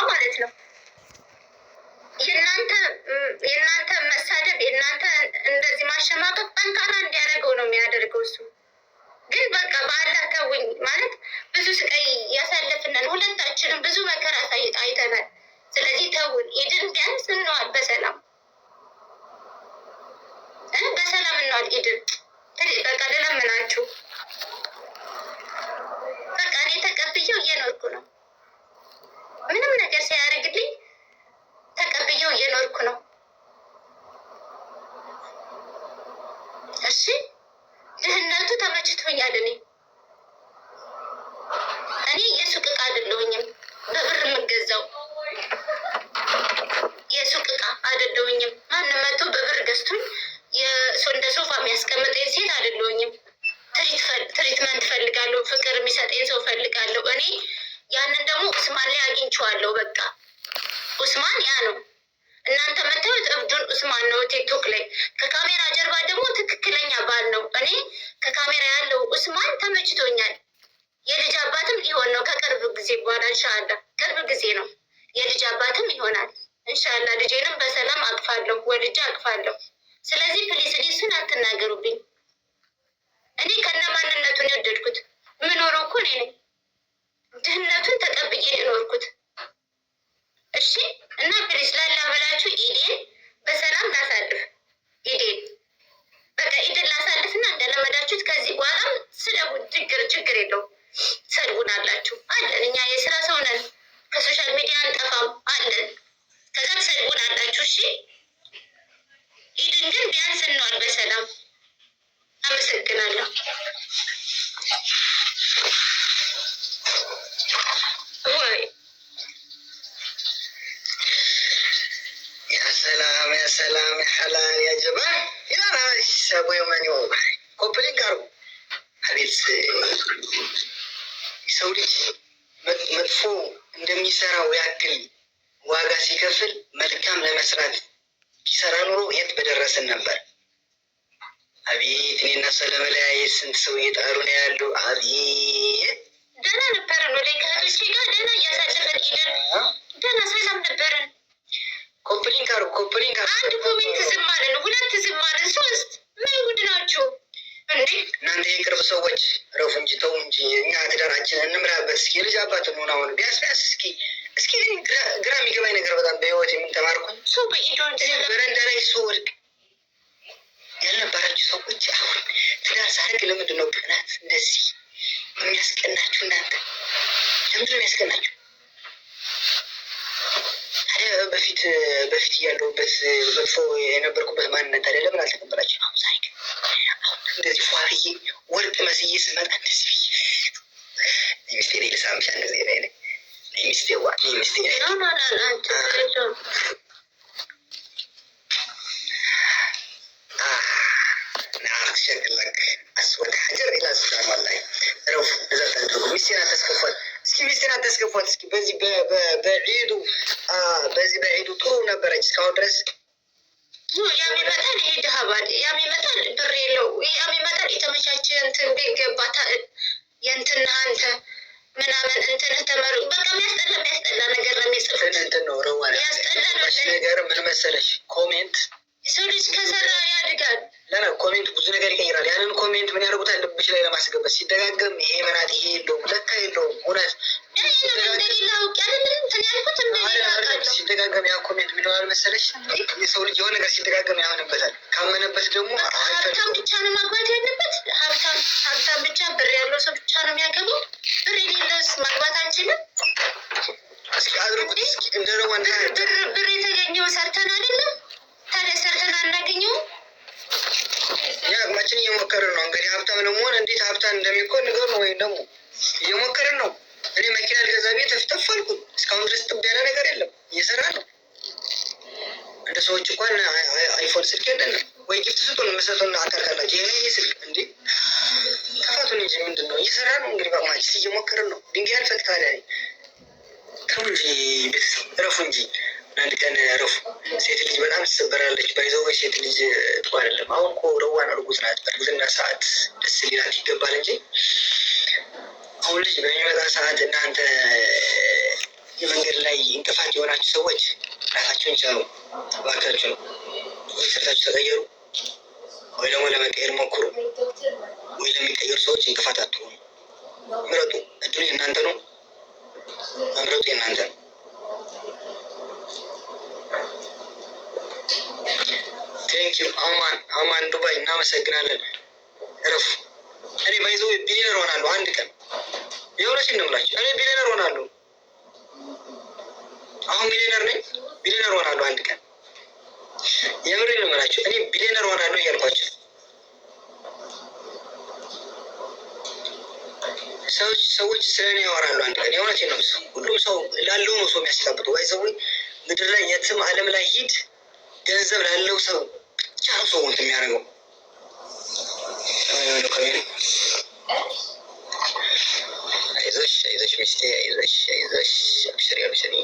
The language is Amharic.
ማለት ነው። የእናንተ መሳደብ፣ የእናንተ እንደዚህ ማሸማቀቅ ጠንካራ እንዲያደርገው ነው የሚያደርገው እሱ። ግን በቃ በአላህ ተውኝ ማለት ብዙ ስቃይ ያሳለፍነን ሁለታችንም ብዙ መከራ አይተናል። ስለዚህ ተውን፣ ኢድን ቢያንስ እንዋል በሰላም፣ በሰላም እንዋል ኢድን። በቃ ልለምናችሁ፣ በቃ እኔ ተቀብዬው እየኖርኩ ነው። ምንም ነገር ሳያደርግልኝ ተቀብዬው እየኖርኩ ነው። እሺ፣ ድህነቱ ተመችቶኛል። እኔ የሱቅ እቃ አይደለሁኝም፣ በብር የምገዛው የሱቅ እቃ አይደለሁኝም። ማንም መጥቶ በብር ገዝቶኝ እንደ ሶፋ የሚያስቀምጠኝ ሴት አይደለሁኝም። Treatment ፈልጋለሁ፣ ፍቅር የሚሰጠኝ ሰው ፈልጋለሁ። እኔ ያንን ደግሞ ኡስማን ላይ አግኝቼዋለሁ። በቃ ኡስማን ያ ነው። እናንተ የምታዩት እብዱን ኡስማን ነው ቲክቶክ ላይ። ከካሜራ ጀርባ ደግሞ ትክክለኛ ባል ነው። እኔ ከካሜራ ያለው ኡስማን ተመችቶኛል። የልጅ አባትም ሊሆን ነው ከቅርብ ጊዜ በኋላ እንሻላ። ቅርብ ጊዜ ነው፣ የልጅ አባትም ይሆናል እንሻላ። ልጄንም በሰላም አቅፋለሁ፣ ወልጄ አቅፋለሁ። ስለዚህ please እኔ እሱን አትናገሩብኝ። እኔ ከነ ማንነቱን የወደድኩት፣ የምኖረው እኮ እኔ ነኝ። ድህነቱን ተቀብዬ ነው የኖርኩት። እሺ፣ እና please ላላ ብላችሁ ኢዴን በሰላም ላሳልፍ። ኢዴን በቃ ኢድን ላሳልፍና እንደለመዳችሁት ከዚህ በኋላም ስደቡ፣ ችግር የለውም። ሰድቡን አላችሁ፣ አለን። እኛ የስራ ሰው ነን። ከ social media አንጠፋም፣ አለን። ከዛ ትሰድቡን አላችሁ። እሺ፣ ኢድን ግን ቢያንስ እንዋል በሰላም። አመሰግናለሁ። ወይ يا سلام يا سلام يا حلال يا جماعة يا ሰቡ የመን copy link አርጉ። አቤት፣ ሰው ልጅ መጥፎ እንደሚሰራው ያክል ዋጋ ሲከፍል መልካም ለመስራት ቢሰራ ኑሮ የት በደረስን ነበር። አቤት፣ እኔና እሷ ለመለያየት ስንት ሰው እየጣሩ ነው ያሉ። አቤት። ደህና ነበረን። ወደ ከእህቶቼ ጋር ደህና እያሳለፈን ኢድን ደህና ሰላም ነበረን። Copy link አርጉ፣ copy link አርጉ። አንድ comment ዝም አለን፣ ሁለት ዝም አለን፣ ሶስት። ምን ጉድ ናችሁ እንዴ? እናንተ የቅርብ ሰዎች ረፉ እንጂ፣ ተው እንጂ፣ እኛ ትዳራችንን እንምራበት እስኪ። የልጅ አባት እንሆን አሁን ቢያንስ ቢያንስ እስኪ እስኪ። እኔ ግራ የሚገባኝ ነገር በጣም በህይወት የምንተማርኩኝ ሰው በኢዶ እኔ በረንዳ ላይ ስወድቅ ያልነበራችሁ ሰዎች አሁን ትዳር ሳደርግ ለምንድን ነው ቅናት እንደዚህ የሚያስቀናችሁ? እናንተ ለምንድን ነው የሚያስቀናችሁ? ታዲያ በፊት በፊት እያለሁበት መጥፎ የነበርኩበት ማንነት ታዲያ ለምን አልተቀበላችሁ? አሁን ዛሬ ግን አሁን እንደዚህ ፏ ብዬ ወርቅ መስዬ ስመጣ እንደዚህ ብዬ ሚስቴ ልሳምሽ አንድ ጊዜ ላይ ነኝ ሚስቴ ዋ ሚስቴ። No, no, no, no፣ ችግር የለውም። نعرف شكلك اسود حجر الى السودان والله ረፉ፣ እዛ ታድርጉ። ሚስቴን አታስከፏት እስኪ፣ ሚስቴን አታስከፏት እስኪ። በዚህ በዒዱ፣ በዚህ በዒዱ ጥሩ ነበረች እስካሁን ድረስ። ያም ይመጣል፣ ይሄ ድሀ ባል፣ ያም ይመጣል፣ ብር የለው፣ ያም ይመጣል፣ የተመቻቸ እንትን ቤት ገባ፣ የእንትን አንተ ምናምን እንትንህ ተመሩ፣ በቃ የሚያስጠላ የሚያስጠላ ነገር ነው የሚጽፉት። እንትን ነው ረዋን ያስጠላ ነው። ነገር ምን መሰለሽ፣ comment ሰው ልጅ ከሰራ ያድጋል። ለና comment ብዙ ነገር ይቀይራል። ያንን comment ምን ያደርጉታል? ልብሽ ላይ ለማስገባት ሲደጋገም ይሄ መናት ይሄ የለውም፣ ለካ የለውም እውነት። እንደሌላ አውቄ አይደለም እንትን ያልኩት፣ እንደሌላ አውቃለሁ። ሲደጋገም ያ comment ምን ይሆናል መሰለሽ? የሰው ልጅ የሆነ ነገር ሲደጋገም ያምንበታል። ካመነበት ደግሞ ሀብታም ብቻ ነው ማግባት ያለበት። ሀብታም ብቻ፣ ብር ያለው ሰው ብቻ ነው የሚያገባው። ብር የሌለውስ ማግባት አልችልም። እስኪ አድርጉት እስኪ እንደ ረዋን። ብር የተገኘው ሰርተን አይደለም? ታዲያ ሰርተን አናገኘውም? ያ አቅማችን እየሞከርን ነው። እንግዲህ ሀብታም ለመሆን እንዴት ሀብታም እንደሚኮን ንገር ነው፣ ወይም ደግሞ እየሞከርን ነው። እኔ መኪና ልገዛ ቤት ተፍተፍ አልኩኝ። እስካሁን ድረስ ጥብ ያለ ነገር የለም። እየሰራ ነው። እንደ ሰዎች እንኳን iPhone ስልክ የለንም። ወይ gift ስጡን፣ የምሰጡን አካል ካላችሁ። ይሄ ስልክ እንዴ ክፈቱን እንጂ ምንድን ነው? እየሰራ ነው። እንግዲህ በአቅማችን እየሞከርን ነው። ድንጋይ አልፈት ታዲያ። ተው እንጂ ቤተሰብ፣ እረፉ እንጂ፣ አንድ ቀን እረፉ። ሴት ልጅ በጣም ትሰበራለች። By the way ሴት ልጅ ጥሩ አይደለም። አሁን እኮ ረዋን እርጉዝ ናት። በእርግዝና ሰዓት ደስ ሊላት ይገባል እንጂ አሁን ልጅ በሚመጣ ሰዓት እናንተ የመንገድ ላይ እንቅፋት የሆናችሁ ሰዎች ራሳችሁን ቻሉ፣ እባካችሁ ነው። ወይ ሰርታችሁ ተቀየሩ፣ ወይ ደግሞ ለመቀየር ሞክሩ፣ ወይ ለሚቀየሩ ሰዎች እንቅፋት አትሆኑ። ምረጡ። እድሉ የእናንተ ነው። መምረጡ የእናንተ ነው። Thank you አማን፣ አማን ዱባይ፣ እናመሰግናለን። እረፉ። እኔ by the way ቢሊየነር ሆናለሁ አንድ ቀን። የእውነቴን ነው የምላችሁ። እኔ ቢሊየነር ሆናለሁ። አሁን ሚሊየነር ነኝ። ቢሊየነር ሆናለሁ አንድ ቀን። የምሬን ነው የምላችሁ። እኔ ቢሊየነር ሆናለሁ እያልኳቸው ሰዎች ስለ እኔ ያወራሉ አንድ ቀን። የእውነቴን ነው። ሁሉም ሰው ላለው ነው ሰው የሚያስቀብጠው። By the way ምድር ላይ የትም ዓለም ላይ ሂድ ገንዘብ ላለው ሰው ብቻ ነው ሰው እንትን የሚያደርገው። አይዞሽ አይዞሽ ሚስቴ አይዞሽ አይዞሽ፣ አብሽሪ አብሽሪ።